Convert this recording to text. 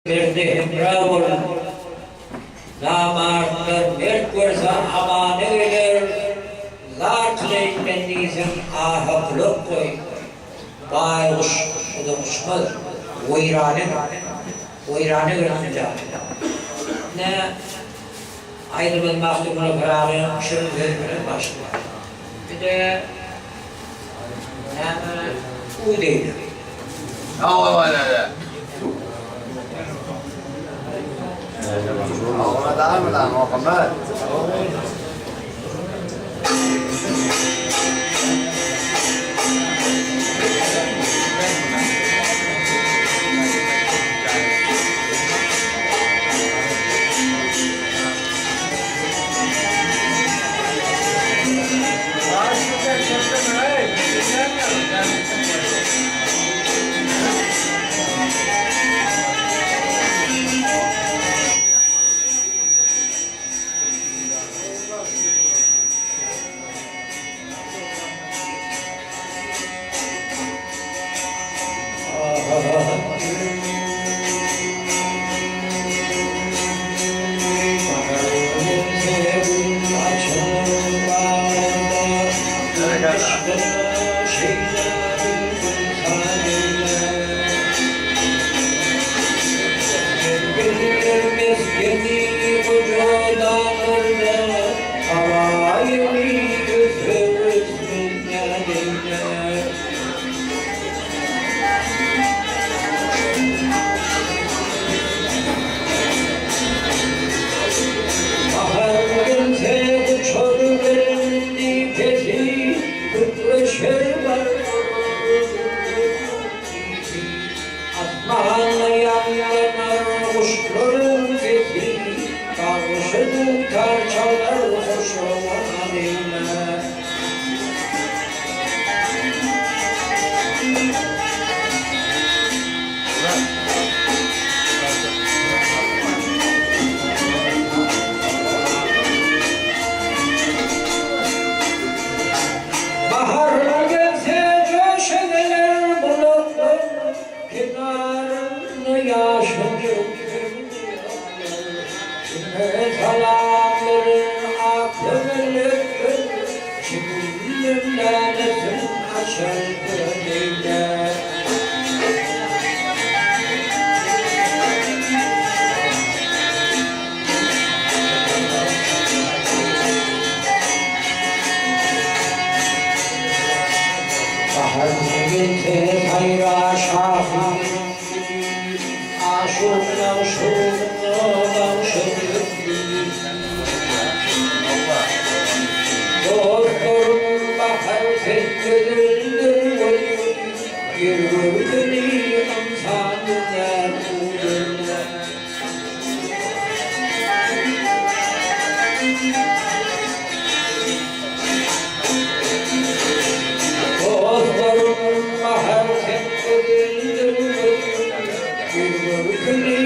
Merde hemra bol. Namartlar mert görse amana geler, Zar kylaýyn men diýseň aha gulak goý. Baýguş uzak uçmaz, weýrana weýrana gelsin jany. Ine, aýdymyz Magtymguly Pyragynyň şirin sözi bilen başlaýar. Bir-de näme u diýdi. Bahar gelse joşa geler bulutlar, Kenarynda ýaşyl Kime salam berer ak kömelekler, Çilim lälesin açar göleýler. Bahar gelse saýra şahyryň dili, Aşyk magşugyna bagşydyr dili. Dostlarym bahar sen gözeldir welin, Ýer görgüli ynsan dünýä budur. Dostlarym bahar sen gözeldir welin, Ýer görgüli.